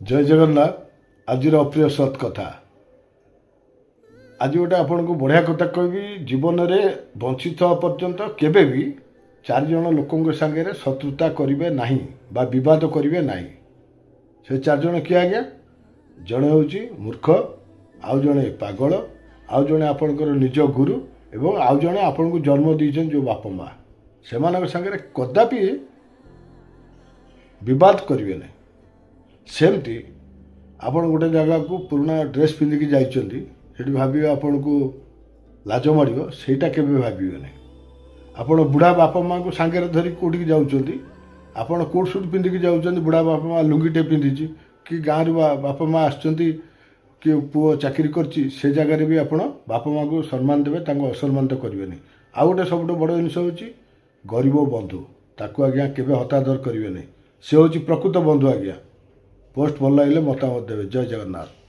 ଜୟ ଜଗନ୍ନାଥ। ଆଜିର ଅପ୍ରିୟ ସତ୍ କଥା। ଆଜି ଗୋଟେ ଆପଣଙ୍କୁ ବଢ଼ିଆ କଥା କହିବି। ଜୀବନରେ ବଞ୍ଚିଥିବା ପର୍ଯ୍ୟନ୍ତ କେବେ ବି ଚାରିଜଣ ଲୋକଙ୍କ ସାଙ୍ଗରେ ଶତ୍ରୁତା କରିବେ ନାହିଁ ବା ବିବାଦ କରିବେ ନାହିଁ। ସେ ଚାରିଜଣ କିଏ ଆଜ୍ଞା? ଜଣେ ହେଉଛି ମୂର୍ଖ, ଆଉ ଜଣେ ପାଗଳ, ଆଉ ଜଣେ ଆପଣଙ୍କର ନିଜ ଗୁରୁ ଏବଂ ଆଉ ଜଣେ ଆପଣଙ୍କୁ ଜନ୍ମ ଦେଇଛନ୍ତି ଯେଉଁ ବାପା ମା'। ସେମାନଙ୍କ ସାଙ୍ଗରେ କଦାପି ବିବାଦ କରିବେ ନାହିଁ। ସେମିତି ଆପଣ ଗୋଟେ ଜାଗାକୁ ପୁରୁଣା ଡ୍ରେସ୍ ପିନ୍ଧିକି ଯାଇଛନ୍ତି, ସେଠି ଭାବିବେ ଆପଣଙ୍କୁ ଲାଜ ମାଡ଼ିବ, ସେଇଟା କେବେ ଭାବିବେ ନାହିଁ। ଆପଣ ବୁଢ଼ା ବାପା ମାଆଙ୍କୁ ସାଙ୍ଗରେ ଧରି କେଉଁଠିକି ଯାଉଛନ୍ତି, ଆପଣ କୋଟ୍ ସୁଟ୍ ପିନ୍ଧିକି ଯାଉଛନ୍ତି, ବୁଢ଼ା ବାପା ମା' ଲୁଙ୍ଗିଟେ ପିନ୍ଧିଛି କି ଗାଁରୁ ବାପା ମା' ଆସିଛନ୍ତି କି ପୁଅ ଚାକିରି କରିଛି, ସେ ଜାଗାରେ ବି ଆପଣ ବାପା ମାଆଙ୍କୁ ସମ୍ମାନ ଦେବେ, ତାଙ୍କୁ ଅସମ୍ମାନ କରିବେନି। ଆଉ ଗୋଟେ ସବୁଠୁ ବଡ଼ ଜିନିଷ ହେଉଛି ଗରିବ ବନ୍ଧୁ। ତାକୁ ଆଜ୍ଞା କେବେ ହତାଦର କରିବେନି। ସେ ହେଉଛି ପ୍ରକୃତ ବନ୍ଧୁ ଆଜ୍ଞା। ପୋଷ୍ଟ ଭଲ ଲାଗିଲେ ମତାମତ ଦେବେ। ଜୟ ଜଗନ୍ନାଥ।